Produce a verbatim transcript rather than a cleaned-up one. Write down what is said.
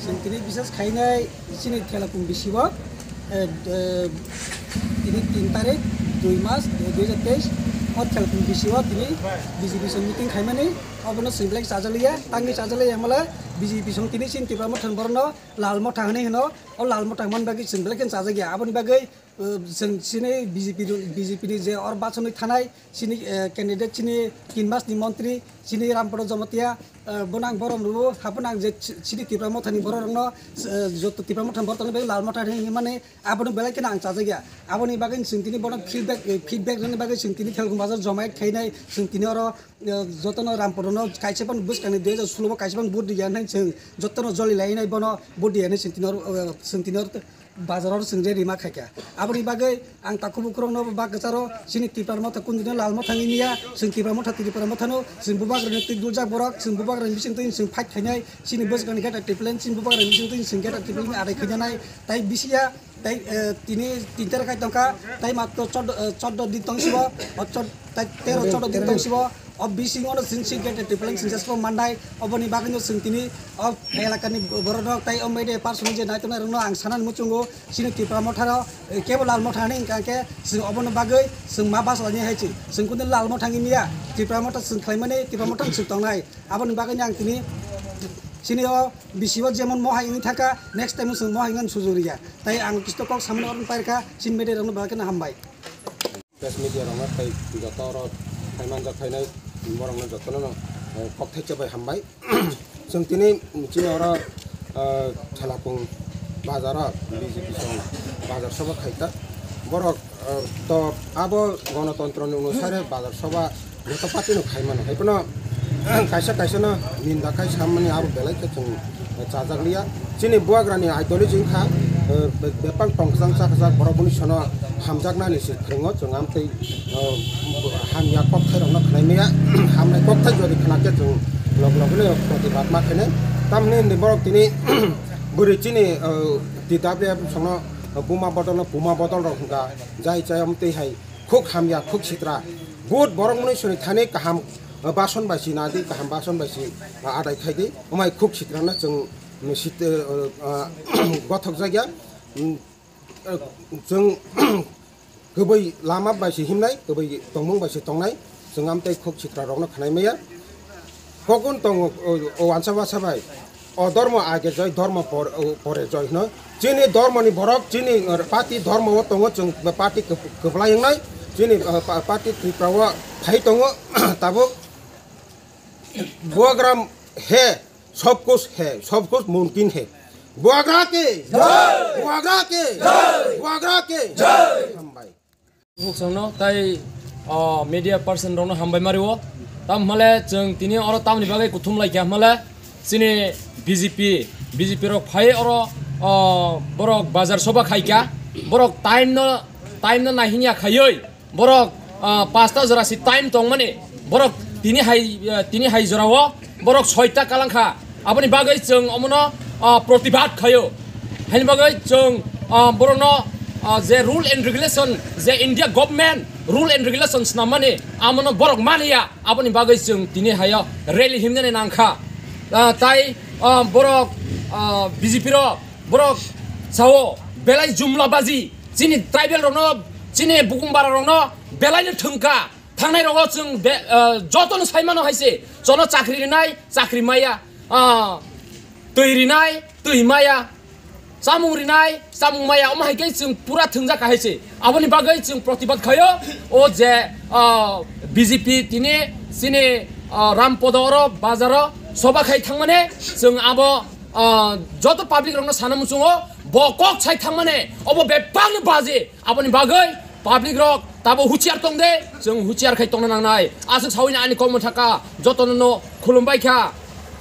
Chwng tini bises khainai chini Thelakung bisio, eh, eh, tini tin tarik dui mas dui hajar teis o Thelakung bisio tini B J P song meeting khaimani, obono chwng belai chajakliya, tangwi chajakliya hwnmale B J P song tini chini Tipra Motha ni borokno Lal Motha hwnwi hwno, o Lal Motha hwnmani bagwi chwng belai kheno chajakya. Aboni bagwi Uh, chwng chini B J P ni, B J P ni je or bachonwi thanai chini, eh, candidate chini tin mas ni montri chini Rampada Jamatia, eh, bono ang borom rwo, haphano ang je chi-, chini Tipra Motha ni borok rokno, eh, joto Tipra Motha ni borok tongni bagwi Lal Motha hwnwi himani abono belai kheno ang chajakya. Aboni bagwi chwng tini bono feedback, eh, feedback rwni bagwi chwng tini Thelakung Bazar jomaiyat khainai, chwng tini oro, eh, jotono Rampada no kaisa phano bwskangni dui hajar solo bo kaisa phano vote rwya hwnwi chwng jotono joli lainai bono vote rwya hwnwi chwng tini oro, eh, chwng tini oro bazar oro chwng je rima khaikha. Aboni bagwi ang takhuk bukhurokno ba kwcharo chini Tipra Motha kundino Lal Motha wngya, chwng Tipra Motha Tripura Mothano chwng bubagrani twi duljak borok, chwng bubagrani bisingtwi chwng fight khainai, chini bwskangni gate triple chini bubagrani bisingtwi chwng gate triple adai khainai, tai bisiya tai, eh, tini tin tarik khai tongkha, tai matro chod-, eh, choddo din tongsibo, o chod-, tai tero choddo din tongsibo. O bisingo no chwng si gate triple chwng jespo mandai, oboni bagwi no chwng tini o elakani borok rok tai o media person je nai tongnai rokno ang sanani muchungo chini Tipra Motha rok, eh, kebo Lal Motha hwnwi hwnkha khe chwng obono bagwi chwng ma basalani hai chi. Chwng kunu Lal Motha wngya, Tipra Motha chwng khlaimani, Tipra Motha chwng tongnai. Aboni bagwi no ang tini chini o bisio jemon mohai wngwi thangkha, next time chwng mohai wngmani sujuk rwya. Tai ang kisto kok samani oroni pairkha, chini media rokno bagwi no hambai. Press media rokno tei joto oro phai manjak phainai borokno jotono no, eh, kok thaisa bai hambai. Chwng tini chini oro, eh, Thelakung bazar o B J P song bazar soba khaita. Borok, eh, to abo gonotontro ni onusare bazar soba joto party no khai mano. Hai phano kaisa kaisa no ninda khai sammani abo belai khe chwng chajakliya. Chini bubagrani ideology wngkha, eh, be-, bebak tongkjak chakjak borok boni sono hamjaknani se phwrwngo chwng amtwi, eh, hamya kokthai rokno khwnai maya, hamnai kokthai jodi khwna khe chwng log logno protibad ma khainai. Tamni hwnwi borok tini bwrwi chini, eh, T W F songno buma bodolno puma bodol rok hwnkha jai chai amtwi hai khuk hamya khuk sitra but borok mwnwi soni thani kaham, eh, bason bai si nadi kaham bason bai si, eh, adai khaidi omai khuk sitrano chwng sit-, eh, eh, gothok jakya. Mm, eh, chwng kwbwi lama bai se himnai, kwbwi tongmung bai se tongnai, chwng amtwi khuk sitra rokno khwnai maya. Kokun tongo, o, o wansa wasa bai, o dhormo age joy, dhormo por-, o, pore joy hino. Chini dhormo ni borok, chini, eh, party dhormo o tongo, chwng party kwb-, kwplai wngnai, chini, eh, pa-, party Tripura o phai tongo, tabuk buagram he. Sob kuch hai, sob kuch mumkin hai. Buagra ke jai! Buagra ke jai! Buagra ke jai! Hambai. Buksongno tai, ah, media person rokno hambai mario. Tam hmale chwng tini oro tamni bagwi kuthum laikha hmale chini B J P, B J P rok phai oro, ah, borok bazar soba khaikha. Borok time no, time no naihinya khaioi. Borok, ah, pasta jora si time tongmani, borok tini hai, ah, tini hai jorao borok soita kalangkha. Aboni bagwi chwng omono, ah, protibad khaio. Haini bagwi chwng, ah, borokno, ah, je rule and regulation, je India government rule and regulation snamani, amono borok maniya. Aboni bagwi chwng tini haio rally himnani nangkha. Ah, tai, ah, borok, ah, B J P rok, borok sao belai jumla baji. Chini tribal rokno, chini bukumbara rokno belai no thwngkha. Thangnai rogo chwng be-, ah, jotono sai mano hai se. Chono chakri rinai, chakri maya. Ah, twi rinai, twi maya. Chamung rinai, chamung maya. Omo hai khe chwng pura thwngjak hai se. Aboni bagwi chwng protibad khaio. O je, ah, B J P tini chini, ah, Rampodo oro bazaro soba khai thangmani chwng abo, ah, joto public rokno sana muchungo bo kok sai thangmani obo bebakni baji. Aboni bagwi public rok tabo huchiar tong de, chwng huchiar khai tongna nangnai. Aswk sawina ani kokmwthaka jotono no khulumbai kha.